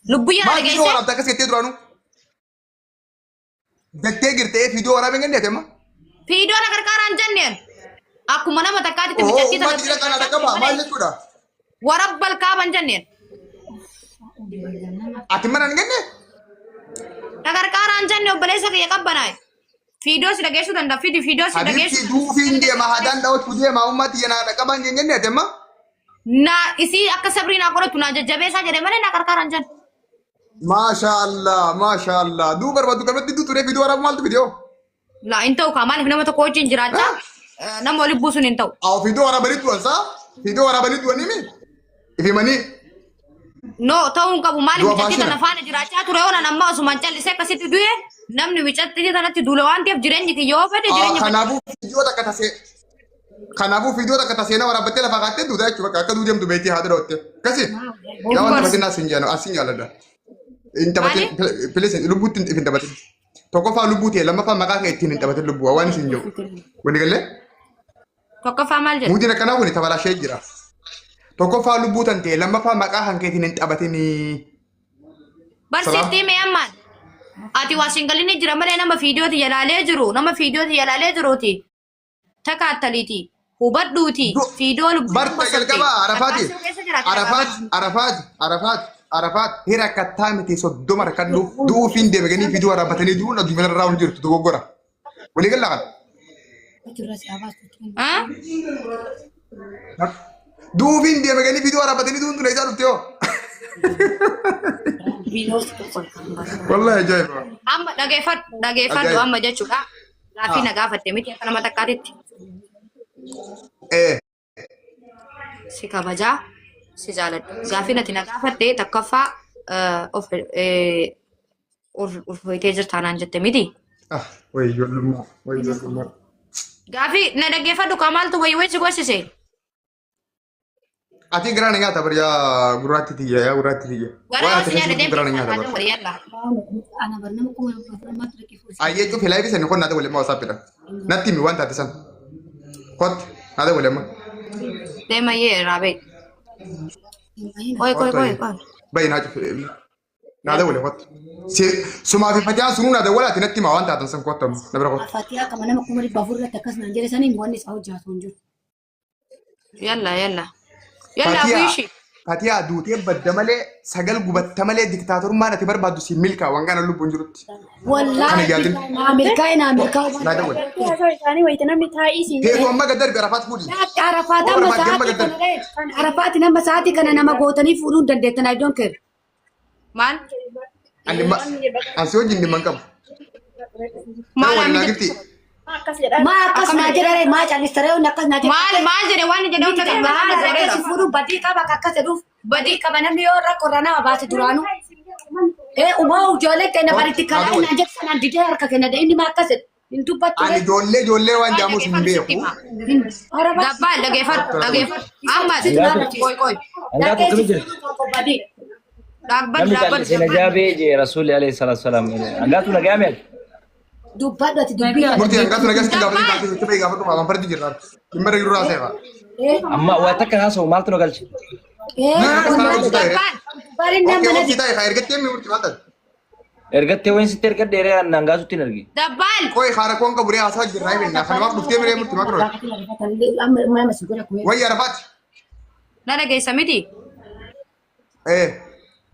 Lubbuyyaa na Maal viidiyoo dhageessee? waraabda akkas jettee duraanuu? Jettee jirtee viidiyoo waraabee hin dandeette amma? Fiidoo na gargaaraan jenneen. Akkuma nama takkaatitti Oo micattii tana uummati jira kana dhaqqaba maal jechuudha? Warabbal kaaban jenneen. Ati mana hin genne? Na gargaaraan jenne obboleessa kiyya qabbanaa'e. Fiidoo si dhageessuu danda'a. Fidi fiidoo si Habiibti dhageessuu. duufiin deema hadaan dhawatu deema uummati yana dhaqqaba hin jenne ati amma? Na isii akka sabrii naa godhatu naa jajjabeessaa jedhe malee na gargaaraan jenne. Maasha Allah maasha Allah duu barbaadu qabatti duu ture fiduu waraabuu maaltu fidee hoo? Laa hin ta'u kaa maaliif nama tokko wajjin jiraachaa nama walitti buusuun hin ta'u. Aw fiduu waraabanii du'an saa fiduu waraabanii du'anii mi? Ifimanii No ta'uu hin qabu maaliif Du'a micattii faashina. tana faana jiraachaa ture oolan amma osumaan callisee akkasitti du'e namni micattii tanatti duula waan ta'eef jireenyi kiyya yoo fedhe jireenya Kanaafuu viidiyoo takka tasee kanaafuu viidiyoo takka taseenaa waraabbattee lafaa kaattee duutaa jechuudha bakka akka duudeemtu deemtu beektii haadha dhootte. Akkasi yaa waan taphatin as hin jaalladha as hin jaalladha. Hin taphatin please lubbuutti hin taphatin. Tokkoffaa lubbuu ta'e lammaffaa maqaa kee ittiin hin taphatin lubbuu waan isin jiru. Wani galee Tokkoffaa maal jedhu? muutiin akkanaa kun tabalashee jira. Tokkoffaa lubbuu tan ta'e lammaffaa maqaa kan keetiin hin taphatinii. Barsiiftii mee ammaan? Ati waa singalinni jira malee nama fiidiyooti yalaalee jiru nama fiidiyooti yalaalee jiruuti. Takaattaliiti. Hubadhuuti. Fiidiyoo lubbuun Barta jalqaba Arafaati. keessa jiraate. Arafaat, Arafaat, Arafaat, Arafaat. Hira kattaa miti 30 rakkadhu. Du'uufiin deemganii fiduu waraabbatanii du'uun addunyaa irraa hin jirtu dogoggora. Walii galla kan. Ah? Du'uufiin deemganii fiduu waraabbatanii du'uun tun eessaa dhufte hoo? Wallahi ajaa'iba. Amma dhageeffadhu dhageeffadhu Ajaa'iba. amma jechuudha. Gaaffii na gaafatte miti akka nama takkaatitti. Eh, Si kabajaa si jaaladha. Gaaffii ati na gaafatte takkaffaa of ulfooyitee jirta naan jette miti. Ah, wayi ijoollummaa, wayi ijoollummaa. Gaaffii na dhaggeeffadhu kaa maaltu wayii wayii si goosise? Ati garaa na nyaata bar yaa gurraatti tiyya yaa gurraatti tiyya. Garaa Waan yoo ati si nyaadhe keessa garaa na nyaata bar. deemtee yalla. Ayyee cufi laayifii sani kon naa ta'u lemma wasaappiidha. Natti himi waan taate san. Kot naa ta'u lemma. Deema yee irraa ba'i. Qoy qoy qoy qoy. Bayi naa cufi. Naa ta'u lemma kot. Sumaa fi fatiyaan sunuu naa ta'u walaati natti hima waan taatan san kottu amma na bira kottu. Fatiyaa kama nama 400,000 irratti akkas naan jedhe saniin wanni isaa hojjaatu hin jiru. Yalla yalla. Yalla Fatiyaa abuishi. Fatiyaa duutee badda malee sagal gubatta malee diktaatorummaan ati barbaaddu si milkaa waan kana lubbuun jirutti. Kana Wallaahi yaadin. billahi naa milkaa'e naa milkaa'u Naa ta'u. Haasawaa isaanii wayita namni taa'ii siin Teetu amma gad darbi Arafaat fuudhi. Arafaat Yoo amma barbaadde amma sa'aatii gad darbi. kana Arafaati nama sa'aatii kana nama gootanii fuudhuu hin dandeettan I don't care. Maal? Ani ma ani si wajjin dhimma hin qabu. Maal Waliin ammi naa gifti. Akkas jedhaa. Maa akkas naa jedhare maa callistaree wanni akkas naa jedhe. Maal maal jedhe waan jedhe hunda kan Maal maal jedheera. akkas fuudhuun badii qaba akka akkas jedhuuf badii qaba namni yoo rakkoo irraa nama baase duraanuu. Ee umaa ijoollee keenya baritti karaa naan jedhu sanaan didee harka kenna inni maa akkas jedhu hin dubbattu. Ani ijoollee ijoollee waan jaamus hin beeku. Gabbaa dhageeffadhu dhageeffadhu. Amma qoy qoy. Hangaatu akkami jirti? Dhaabbadhu Namni dhaabbadhu. callisee nagaa bee jee rasuulli alayhi salaatu salaam. Hangaatu nagaa mee? Dubbadhu ati dubbii Murtii hangaatu nagaa sitti gaafatee kaatee sitti bahee gaafadhu waan fardi jirra. Dhimma irra jiru raaseera. Amma waa takka haasa'u maaltu nu galche? Gabbaan. Bari nama Okei, nadi. obsi taa'e haa ergattee mi murtii maal taate? Ergattee wayin sitti ergadhe eree hangaatutti hin erge. Dabbaal. Qoy haara koon qabu ree haasaa jirra hin kanumaaf dhuftee miree murtii maal godhe? Wayya Arafaati. Na dhageessa miti. Eh.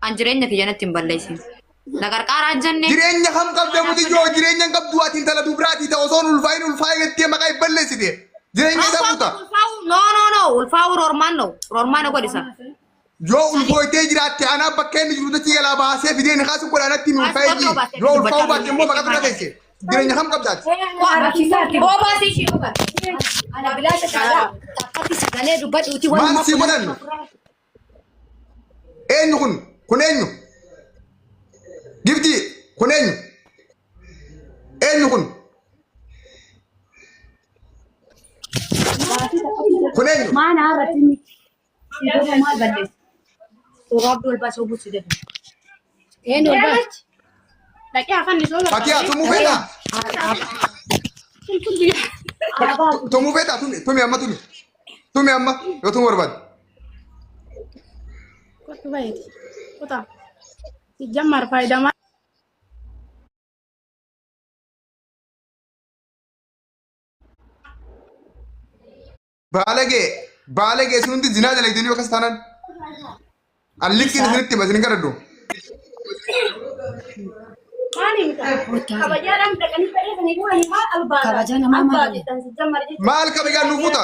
An jireenya kiyya natti hin balleessin. Na qarqaaraa jenne. Jireenya kam qabda mutiyyoo jireenya hin qabdu ati intala dubraatii ta'u osoo hin ulfaayin ulfaa'e jettee maqaa hin balleessite. Jireenya isaa guuta. Ulfaa'u no no no ulfaa'u roormaan no roormaan godhisa. Yoo ulfooytee jiraatte anaa bakka inni jiru dachii jalaa baasee fidee ni kaasu godha anatti hin ulfaa'e jii. Yoo ulfaa'uu baatte immoo maqaa bira teesse. Jireenya kam qabdaati? Obaasii ishii obaas. Ana bilaasha saalaa takkatti sagalee dubbadhuuti Maal si godhan? Eenyu kun? Kun eenyu? Giftii kun eenyu? Eenyu kun? Kun eenyu? Maana irratti inni maal balleessa? Roobni ol baasuu buusu jedhu. Eenyu ol baas? Dhaqee afaan isoo Fatiyaa tumuu feetaa? Tumuu feetaa? Tumi tumi amma tumi. Tumi amma yoo tumuu barbaadde. Kottu baheeti. Kutaa. Sijjammar faayidaa maal? Baalagee baalagee isin hundi zinaa dalagdanii akkas taanaan. Allikkiin isinitti hima isin hin kadhadhu. Maali mita? Kabajaadhaan dhaqanii ta'eefanii guuranii maal albaata? Kabajaa namaa maal Albaata jettan sijjammar jechuudha. Maal kabajaan nu fuuta?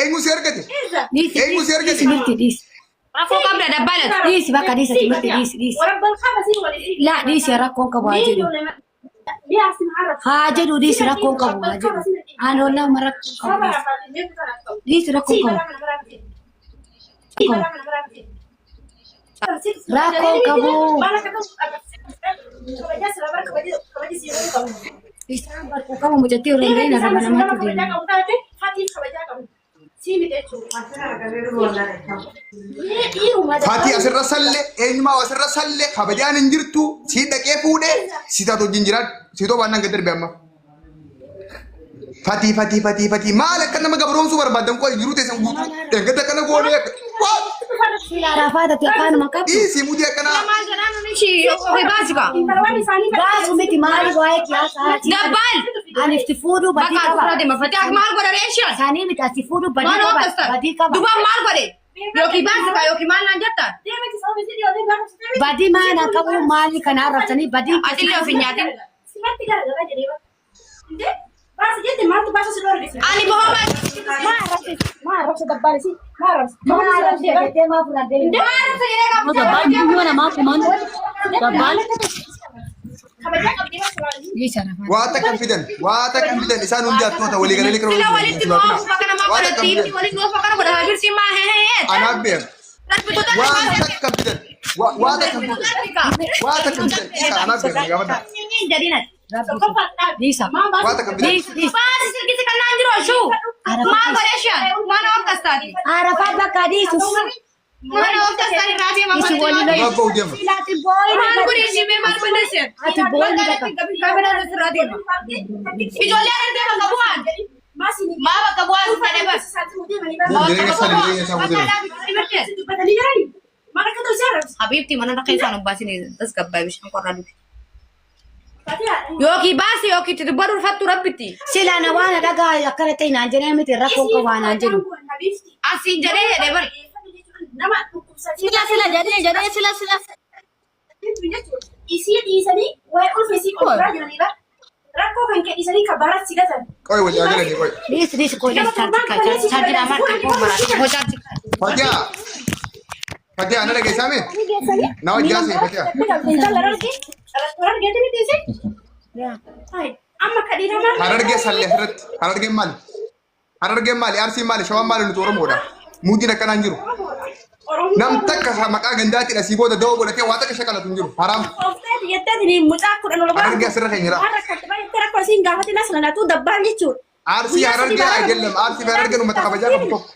Eenyu si argate? Eessa? Dhiisi Eenyu si argate? dhiisi mirti dhiisi. Rakkoo qabda dabbalat. Dhiisi bakka dhiisa timirti dhiisi dhiisi. Warabbal qaba si waliin. Laa dhiisi rakkoon qabu haa jedhu. Haa jedhu dhiisi rakkoon qabu haa jedhu. Ani wallaahi ma rakkoon qabu dhiisi. Dhiisi rakkoon qabu. Rakkoon qabu. Isaan barkuu qabu mucattii warra hin gahin arraba namaatti deema. Fatii asirra salle eenyumaa asirra salle kabajaan hin jirtu si dhaqee fuudhee si taatu wajjin jiraadhu si too baannaan gad darbe amma. Fatii fatii fatii fatii maal akka nama gabroomsuu barbaaddan qoy jiruu teessan guutuu dhengata akkana goonee akka waan Sila arafaata ti afaanuma qabdu. dhiisii mudii akkanaa Maal jedhaan nuti ishii ofii baasika. Gaasu miti maali waa'ee kiyaasaa. Dabbaal. Ani itti fuudhuu badii Bakka qaba. asirra deema. Fatii akka maal godhe reeshaan? Isaanii miti asi fuudhuu badii Maal qaba. akkas ta'e? Badii qaba. Dubaan maal godhe? Yookiin baasika yookiin maal naan jetta? Badii maana qabu maali kana arrabsanii badii. Atillee of hin nyaatin. Ani bohoma. Maal arrabsee jettee maa fudhadhee? Gabbaan jiru namaa kumaan gabbaan Dhiisa arafaata. waa takka fidan waa takka fidan isaan hundi hattoota walii galanii Sila walitti nu oofu bakka namaa Waa godhe. takka Tiimni fidan walitti nu oofu akkana godha. Habirsi maa hee hee hee. anaaf beeka Darbitoota waan takka fidan waa takka fidan waa takka fidan isa anaaf beeka gaafadha Dhiisa. waa takka fidan Dhiisi dhiisi. Baasi silkisi kannaan jiru ashuu. Maal godhe shan? Maal akkas taate? Arafaat bakka dhiisu. Maal akkas taate irraa deema Isi waliin Dhugaa ba'u deema. Ati booyi Maal godhe ishee maal balleesse? Ati booyi bakka. Kaameraan asirraa deema. Ijoollee argee bakka bu'aan. Maa bakka bu'aan si ta'e bas. Jireenya isaa jireenya isaa guutuu Habiibti mana rakkoo isaan obbaasin tasgabbaa'e bishaan qorraa dhufe. Yookiin baasi yookiin itti dubbadhu ulfattu rabbitti. Sila na waan dhagaa akkana ta'e naan jedhee miti rakkoon qabu waan naan jedhu. Asiin jedhee jedhee bari. Nama dhukkubsatee sila sila jedhee jedhee sila sila isii dhiisanii waa'ee ulfa isii qofuraa jiranidha. Rakkoo kan kee dhiisanii kan baratti si gatan. Qoy walii haa galanii qoy. Dhiisi dhiisi qoy Nama torbaan kaleessi Chaarjii lama harka koo maraati. Fatiha Fatiha na dhageessaa mee? Na wajji haasa'e Fatiha. Amma kadhiiramaa Harargee sallee asirratti. Harargeen maali? Harargeen maali? Arsiin maali? Shawaan maali? Nuti Oromoodha. Muudiin akkanaa hin jiru. Nam takka maqaa gandaatiin asii booda dawoo godhatee waa takka shakalatu hin jiru. Haraam. Mucaa kudhan ol Harargee asirra keenya jira. Waan rakkate baay'ee rakkoo isiin gaafatin as lanatuu dabbaan jechuudha. Arsii harargee ayyalam. Arsii fi harargeen uummata kabajaa qabu tokko.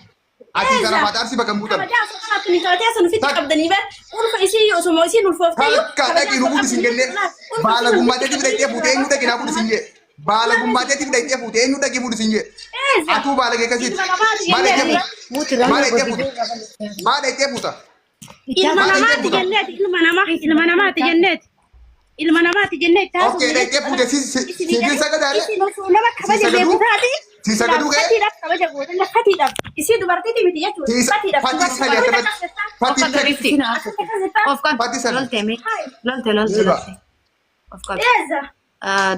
Ati garafaat arsii bakka hin buutan. Kabajaa osoo qabaattu ni taatee sun ofitti qabdanii bar ulfa isii osuma isiin ulfooftee Takka dhaqi nu fuudhi siin jennee baala gummateetiif dhaqxee fuutee eenyu dhaqi naa fuudhi siin jee. Baala gummateetiif dhaqxee fuutee eenyu dhaqi fuudhi siin jee. Atuu baala kee kasiiti. Maal dhaqxee fuuta? Maal dhaqxee fuuta? Maal dhaqxee fuuta? Ilma namaati jenneeti ilma namaa ilma namaati jenneeti ilma namaati jenneeti Okay dhaqxee fuute siifin sagadaadha. Isin osoo nama kabaja sagaduu? beeku taate Si sagaduu ka'e? Fatiidhaaf kabaja goote fatiidhaaf isii dubartiiti miti jechuudha fatiidhaaf Fatii sadi asirratti. Fatii sadi. Habibti. Of kan. Fatii sadi. Lolte mee. Lolte lolte Eeba. lolte. Of kan. Eeza.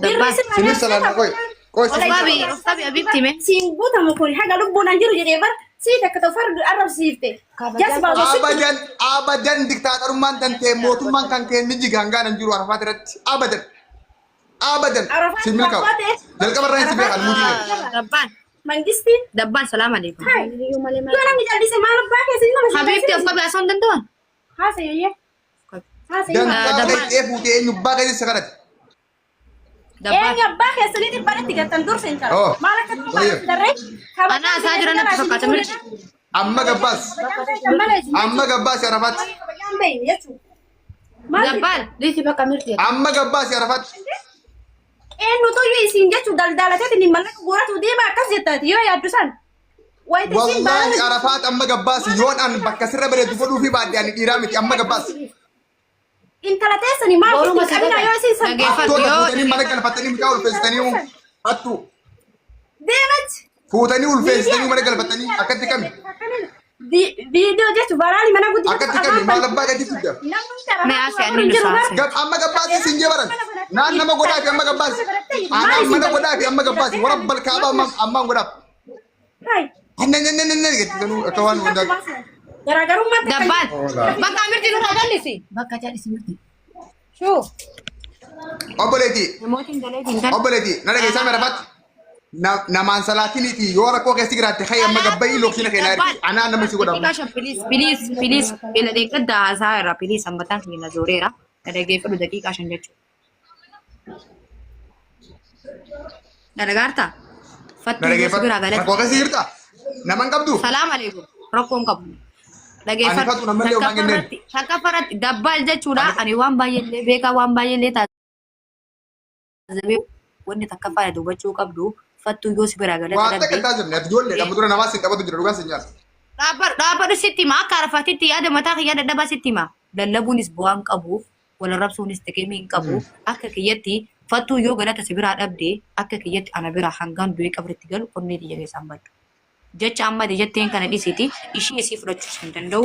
Dabbaa. Sinif salaanna qoy. Qoy Of sinif qabi of qabi habibti mee. Siin guutamu kun haga lubbuun an jiru jedhee bar sii takka ta'u fardu arrabsiifte. Jasbaa osoo sitti Abadan abadan diktaatarummaan tan ta'e mootummaan kan kee ni jiga hangaan hin jiru Arafaat irratti abadan abadan Arafaat si milkaa'u abbaa ta'e. jalqaba irraa si beekan muudii ta'e. Dabbaan. Mangistiin. Dabbaan salaam alaikum. Yoo namni callise maal abbaa keessa nama Habibti of qabi asoo hin danda'an. Haasa'e Haasa'e. Dantaa Dabbaan. dhaqxee fuutee eenyu abbaa keessa kadhate. Dabbaan. Eenyu abbaa keessanii dhibba gattan dursa hin Oh. Maal akka ta'u darree. Ana asaa jiran natti fakkaata mirgi. Amma gabbaas amma gabbaas Arafaat Dabbaan. Dhiisi bakka mirti. amma gabbaas Arafaat Eenyu tuyyuu isin jechuun daldalateetiin mallaqa guuratu deema akkas jettaati yoo yaaddu san. Wayita isin wallaahi baala Arafaat amma gabbaas yoon an bakka sirra bareedu godhuu fi baadde ani dhiiraa miti amma gabbaas. Intala teessanii maal Boruma itti qabina sagada. yoo isin san Dhageeffadhu Hattoota yoo fuutanii mana galfattanii mucaa ulfeessitanii hattu. Deemach. Fuutanii ulfeessitanii mana galfattanii akkatti kami? Viidiyoo jechuun baraani mana guddifatu Akkatti kami? Maal abbaa gadi fidda? Mee asii ani nu saase. Gab amma gabbaasi siin jee baran. Naan nama godhaafi amma gabbaasi. Anaan mana godhaafi amma gabbaasi. Warabbal kaaba amma ammaan godhaaf. Annan nan nan nan jetti sanuu akka waan hundaa. Garaagarummaa Dabbaan. Bakka amirti nurraa jallisi. Bakka jal'isi mirti. Shuu. Obboleetii. Namootiin galeetiin kan. Obboleetii na dhageessaa marafaatti. Namaan salaatiniiti yoo rakkoo keessa jiraatte hayya amma gabbayii loksina keenyaa ergi. Anaan nama si godhamu. Daqiiqaa shan please please please bila deeggadda haasaa irraa please hammataan keenya na zooreera. Na dhageeffadhu daqiiqaa shan jechuudha. Na dhagaartaa? Na Fattuu yoo si dhageeffadhu. biraa galate. Rakkoo keessa jirta? Nama hin qabdu? Salaam alaikum. Rakkoon qabu. Ani fatu namallee homaa hin kenneen. Takka farratti dabbaal jechuudha. Ani waan baay'eellee beekaa waan baay'eellee taasisee wanni takka faana dubbachuu qabdu fattuu yoo si biraa galate Waan takka dhabde. hin taasifne ati ijoollee dhamma dura namaa sin taphatu jira dhugaan sin nyaata. Dhaabbadhu sitti hima akka arafaatitti yaada mataa kiyyaa dadhabaa sitti hima. Lallabuunis bu'aan qabu wal arrabsuunis xiqimii hin qabu. Akka kiyyatti fattuu yoo galata si biraa dhabde akka kiyyatti ana biraa hangaan du'ee qabritti galu onnee tiyya keessaan baddu. Jecha amma ati jetteen kana dhisiiti ishii isii fudhachuus hin danda'u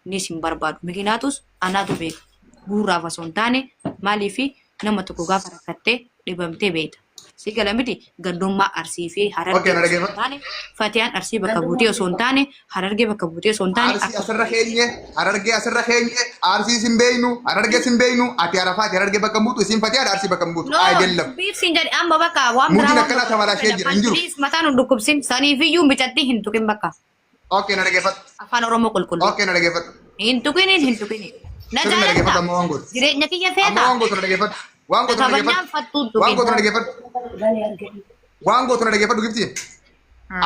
nis hin barbaadu. Mikinaatus anaatu beeka. Guurraaf osoo hin taane maaliifi nama tokko gaafa rakkattee dhibamtee beekta. Si gala miti gandummaa Arsii fi Okay, Harargee na osoo hin dhageeffadhu. taane Fatiyaan Arsii bakka buutee osoo hin taane Harargee bakka buutee osoo hin taane Arsii akka asirra keenye, Harargee asirra keenye, Arsii sin beeynu, Harargee sin beeynu, ati Arafaati Harargee bakka hin buutu, isin Fatiyaadha Arsii bakka hin buutu. No, Ayidallam. dubbiif siin jedhe amma bakka waan biraa Muudin waan akkanaa tabalaashee jira hin jiru. Please mataan hin dhukkubsin saniifiyyuu micattii hin tuqin bakka. Okay, na dhageeffadhu. Afaan Oromoo qulqulluu. Okay, na dhageeffadhu. Hin tuqiniin hin tuqiniin. Na Sirri na dhageeffadhu jaalatta. amma waan gootu. Jireenya kiyya Amma feeta. waan gootu na dhageeffadhu. Waan gootu na Kabajaan dhageeffadhu. fattuun Waan tuqin. gootu na dhageeffadhu. Waan gootu na dhageeffadhu gifti.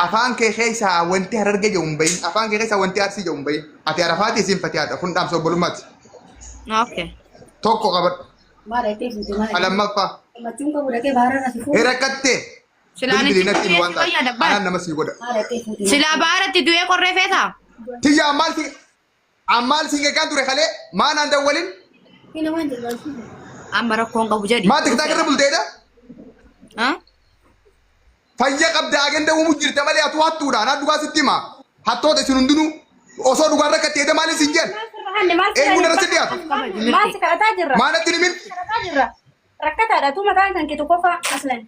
Afaan kee keessaa wanti Harargee jedhu hin bahin. Afaan kee keessaa wanti Arsii jedhu hin bahin. Ati Arafaati isin Fatiyaadha. Kun dhaamsa obbolummaati. Okay. Tokko qabadhu. Maal itti fuute maal? Lammaffaa. Gammachuun qabu dhaqee baararra si fuute. Hirakatte. Silaa Bilbili nitti natti du'ee waan si fayyaa taate. dabbaan. Anaan nama sii godha. Maal itti fuute? Silaa baaratti du'ee qorree feetaa? Tiyya ammaal si ammaal si geeqaan ture kalee maa naan dawwalin Inni waan jedhu Amma rakkoon qabu jedhi. maa tiktaak irra bulteedha. Ha? Fayya qabda agenda uumuu jirta malee atu hattuudha. Anaa dhugaa sitti hima. Hattoota isin hundinuu osoo dhugaan rakkatteedha maaliin sin jedhan. Eenyuun irratti dhiyaatu? Maal si kadhataa jirra? Maa natti himin? Kadhataa jirra. Rakkataadha. Tu mataan kan kee tokkoffaa aslan.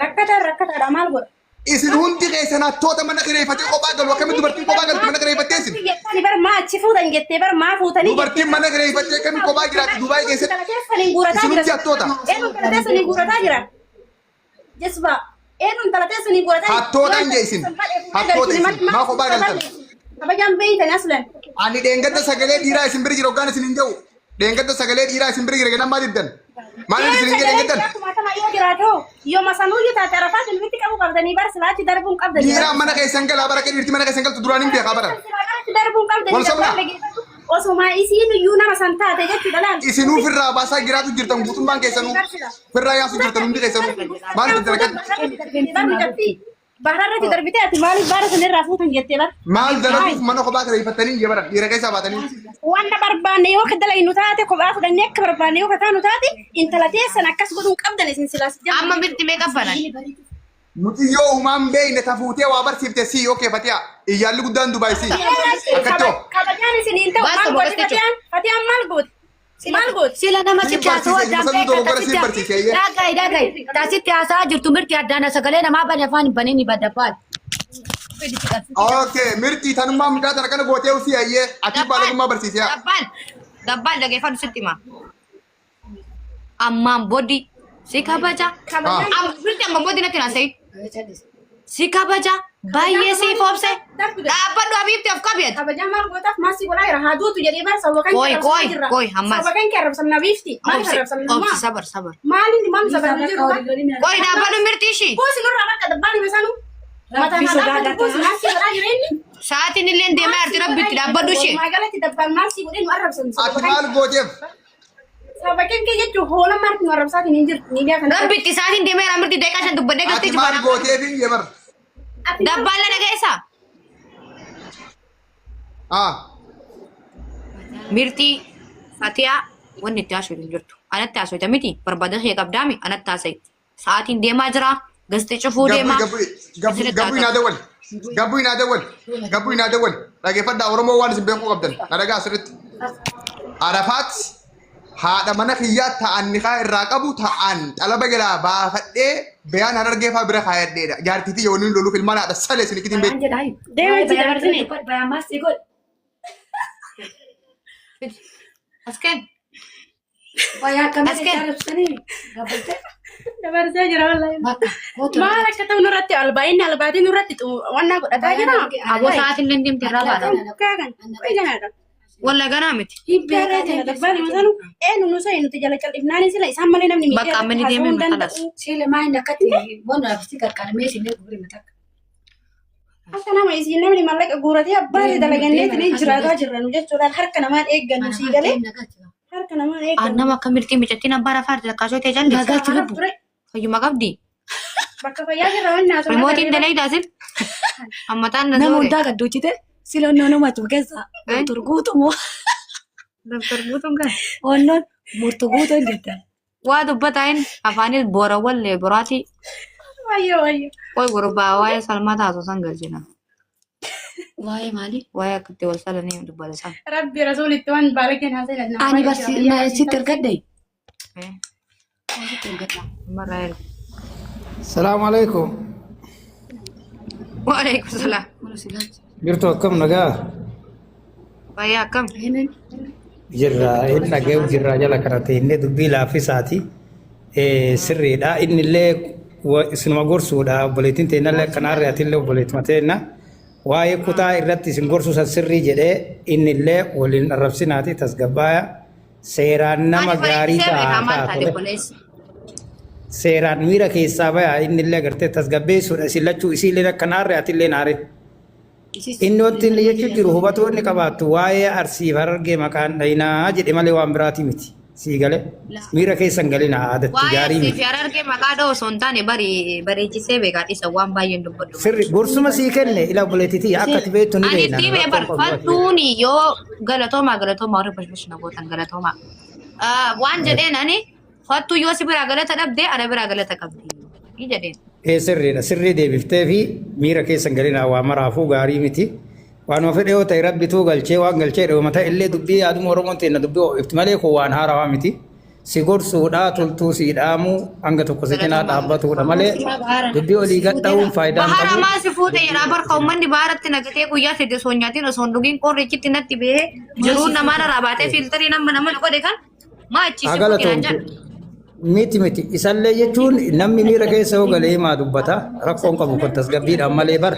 Rakkataan rakkataadha maal godha? Isin hundi keessan hattoota mana kireeffatee kophaa galu akkamitti dubartiin kophaa galti mana kireeffattee isin? Jettani bar maa achi fuutan jettee bar maa fuutanii Dubartiin mana kireeffattee akkamitti kophaa jiraatti Dubaay keessatti? Intala teessaniin guurataa Isin jira. hundi hattoota. Eenyu intala teessaniin guurataa jira? Jisba. Eenyu intala teessaniin guurataa jira? Hattoota hin jee isin. Hattoota isin. Maa kophaa galtan? Kabajaan beeytan aslan. Ani dheengadda sagalee dhiiraa isin bira jira hoggaan isin hin jedhu. Dheengadda sagalee dhiiraa isin bira jira kennaan maal diddan? Maal isin hin jedhe dheengaddan? Kumaatama yoo jiraatu yoo masanuyyuu taate arafaa silmitti qabu qabdanii bara silaachi darbuun qabdanii. Dhiiraa mana keessan galaa bara dhiirti mana keessan galtu duraan hin beekaa bara. Silaachi darbuun qabdanii. Wal sobnaa? Osuma isiin iyyuu nama san taate jechuudha laal. Isinuu firraa baasaa jiraatu jirtan guutummaan keessanuu firraa yaasu jirtan hundi keessanuu maal diddan akkatti? Bahararratti darbitee ati maaliif baara sanirraa fuutan jettee bara. Maal dalaguuf mana kophaa kireeffattanii hin bara dhiira keessaa baatanii. Wanta barbaanne yoo dalaynu taate kophaa fudhannee akka barbaanne yoo kataanu taate intala teessan akkas godhuun qabdan isin silaas. Amma mirti meeqa banan? Muciyyoo uumaan beeyne tafuutee waa barsiifte sii yoo keeffate'a iyyaalli guddaan Dubaay sii. Akkatti hoo? Kabajaan isin hin ta'u Baas maal tokko gooti gosti fatiyaan fatiyaan maal gooti maal gooti. Sila nama Siin sitti haasawaa barsiise, addaan musa beekta dogoggora siin barsiise, eeyyee. Dhaga'i dhaga'i. Taasitti haasawaa jirtu mirti addaan sagalee namaa bane afaan hin baniin badda faal. Okay, mirti tanummaa mucaa tana kana gootee usii ayyee ati baalagummaa barsiisee. Dabbaan. Dabbaan dhageeffadhu sitti hima. Ammaan bodi si kabaja. Ah. Mirti ammaan bodi natti naasa'in. Si kabaja. Baay'ee si foobse. Dhaabbadhu abiibti of qabi ati. Kabajaan maal gootaaf maal si godhaa jira haa duutu jedhee bara sababa kan Koi, koi, koi, ammas. Sababa kan kee arrabsamna biifti maal Obsi, arrabsamna obsi, sabar, sabar. maal inni maal sababa jiru Koi dhaabbadhu mirti ishii. Buusi nurraa bakka dabbaan hime sanu mataa naa dhaabbatu buusi maal si godhaa jira inni. Sa'aatiin illee deemaa jirti rabbitti dhaabbadhu ishee. Magaalatti dabbaan maal si godhee nu arrabsan Ati maal gooteef? Sababa kan kee jechuun hoola marti nu arrabsaatiin hin jirtu ni beekan. Rabbitti sa'aatiin deemaa jira mirti daqiiqaa shan dubbadhee Ati galtee maal jibbaa. gooteef hin jee bara? Dabbaan lana geessaa. Ah, Mirtii, Fatiyaa, Wanni itti haasoftu hin jirtu. Anatti haasofta miti barbaada kee qabdaami anatti haasa'i. Sa'aatiin deemaa jira. Gasti cufuu deemaa. Gabbuu gabbuu naa dawwal. Gabbuu naa dawwal. Gabbuu naa dawwal. Dhageeffadhaa Oromoo waan isin beekuu qabdan. Na dhagaa asirratti. Arafaat haadha mana kiyyaa ta'an nikaa irraa qabu ta'an xalaba jalaa baafadhee bayaan harargee fa'aa bira kaayadheedha. Jaartii tiyya waliin loluuf ilmaan haadha salee isin ikitiin beeku. Deema itti dabarsine. As kenn. Bayaan As kenn. Dabarsee jira wallahi. Maal akka ta'u nurratti albaa'inni albaatii nurratti wannaa godhataa jira. Aboo sa'aatiin illee deemte irraa baata. Kaa kan. Qoy ganaadha. Walla ganaa miti. Dabbaan himu sanu eenyu nu sa'i nuti jala cal'ifnaani sila isaan malee namni Bakka miidiyaa amma inni irratti deemee haasa'uu hin makalas. danda'u. Akka nama isin namni maallaqa guuratee abbaa dalaganneetiin jiraataa jirra nu jechuudhaan harka namaan eeggannu sii galee harka namaan eeggannu. Nama akka mirxii micattiin abbaa rafaa lakkaasoo ta'e jalli. Nagaatti lubbu. Fayyuma qabdi. Bakka fayyaa jirra wanni haasofnaa Rimootiin dalaydaa sin. Ammataan na Nama zoore. hundaa kan duuchite sila onnoo achuma keessa doktor guutumoo Doktor Guutuun kan. onnoon murtu guutuun jette. Waa dubbataa hin afaanis boora wallee boraatii. Wayyoo wayyoo. Qoy gurbaa waa'ee salmaa taasoo san galchina. Waa'ee maalii? Waa'ee akkatti wal salanii dubbata san. Rabbi rasuulitti waan baalageen haasa'e na Ani barsi sitti ergadde. Sitti ergadde. Marraa erga. Salaamu alaikum. Waalaikum salaam. Jirtu akkam nagaa? Fayyaa akkam? Jirra inni dhaga'u jirra jala kana ta'e inni dubbii laaffisaati. Sirriidha. Inni illee isinuma gorsuudha. Obboleettiin teennallee akkana harree atillee obboleettuma teenna. Waa'ee kutaa irratti isin gorsuu san sirrii jedhee inni illee waliin arrabsinaati tasgabbaaya. Seeraan nama Ani gaarii bareechisee beekaa ta'a maal ta'a taate tole. obboleessi? Seeraan miira keessaa baya inni illee agartee tasgabbeessuudha. Isin lachuu isiillee akkana harree atillee naare. Inni wanti inni jechuun jiru hubatuu inni qabaattu waa'ee Arsii fi Harargee maqaan dhayinaa jedhe malee waan biraati miti. Sii galee miira keessan galina aadatti Waa'ee gaarii Arsii miti. fi Harargee maqaa dha'u osoo hin taane bari bareechisee beekaa dhiisa waan baay'een dubbadhu. Sirri gorsuma sii kenne ila obboleettitii akka ati beektu ni Ani beekna. itti himee Rakkoon qabu ati beektu. barfadhuuni yoo galatoomaa galatoomaa warri bashbash na gootan galatoomaa. Waan jedheen ani fattuu yoo si biraa galata dhabde ana biraa galata qabdi. Ni jedheen. Ee sirriidha sirrii deebiftee fi miira keessan galinaa waa maraafuu gaarii miti. Waanuma fedhe yoo ta'e rabbituu galchee waan galchee dha mataa illee dubbii yaaduma Oromoon teenna dubbii ho'ifti malee kun waan haarawaa miti. Si gorsuudha toltuu si dhaamu hanga tokko si cinaa dhaabbatuudha malee dubbii olii gad dha'uun faayidaa hin Bahara qabu. maa si fuute jedhaa barka uummanni baharatti nagatee guyyaa sadii osoo hin nyaatiin osoo hin dhugiin qorrichitti natti bahee jiruun namaa narraa baatee fiiltarii nama nama godhe kan maa achi si fuute naan Haa jedha. Miti miti isallee jechuun namni miira keessa yoo galee himaa dubbata rakkoon qabu kun tasgabbiidhaan malee bar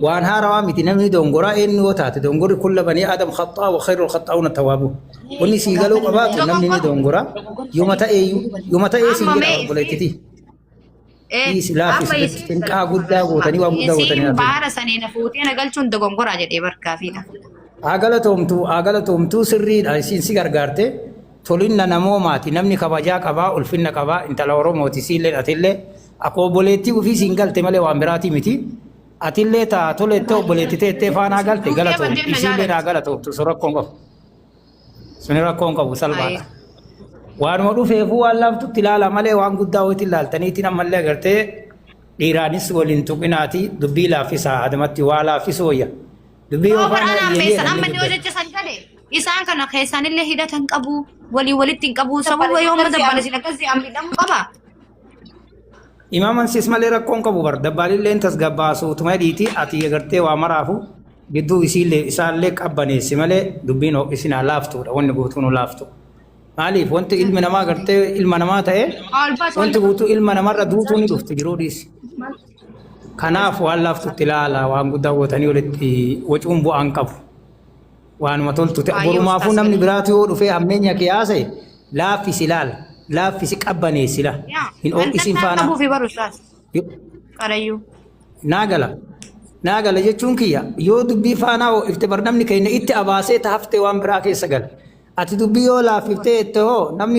waan haarawaa miti namni dongoraa eenyu yoo taate dongorri kulla banii aadam khaxaa wa khayrul khaxaa'uuna tawaabu wanni sii galuu qabaatu namni ni dongoraa yooma ta'eeyyuu yooma ta'ee siin Amma jedha mee obboleettiti Eh, dhiisi laaffis amma irratti isiin xinqaa guddaa gootanii waan guddaa gootanii isiin hafe. baara sanii na fuutee na galchuun dogongoraa jedhee barkaafiidha. Haa galatoomtuu haa galatoomtuu sirriidha isiin si gargaarte tolinna namoomaati namni kabajaa qabaa ulfinna qabaa intala Oromooti siillee atillee akka obboleettii ofii siin galte malee waan biraatii miti atillee taa tolettee obboleettii teettee faanaa galte Fuutee galatoomtu baddeen na isiillee jaalatti. haa galatoomtu sun rakkoon qabu suni rakkoon qabu salphaadha. Ayee. Waanuma dhufeefuu waan laaftutti ilaala malee waan guddaa wayitti ilaaltaniitiin ammallee agartee dhiiraanis waliin tuqinaati dubbii laaffisaa adamatti waa laaffisuu wayya. Dubbii Yoo yoo faana baraan iyyanii ammeessan jedhanii amma inni dubbatu. hojjecha san gale isaan kana keessaanillee hidhatan qabu walii walitti hin qabu sababa yoo amma dabbala sin akkasii ammiidhamuu qaba. Imaaman sis malee rakkoon qabu bar dabbaalilleen tasgabbaasu utuma dhiiti ati agartee waa maraafu gidduu isiillee isaallee qabbaneessi malee dubbiin isin haa laaftuudha wanni guutuun nu laaftu. Maaliif wanti ilmi namaa agartee ilma namaa ta'e Albaas wanti guutuu ilma namarra duutuu ni dhufti jiruu dhiisi. Kanaaf waan laaftutti ilaala waan guddaa gootanii walitti wacuun bu'aan qabu. Waanuma toltu ta'e Baay'ee borumaafuu ustaas namni galii. biraatu yoo dhufee hammeenya kee haasa'e laaffisi ilaala laaffisi qabbaneessi ilaala Yaa hin wanta ho'isiin isaan faana. qabuu fi baru ustaas qarayyuu. Naa gala naa gala jechuun kiyya yoo dubbii faanaa ho'ifte bar namni keenya itti abaasee ta haftee waan biraa keessa gala. Ati dubbii yoo laaffiftee jette hoo namni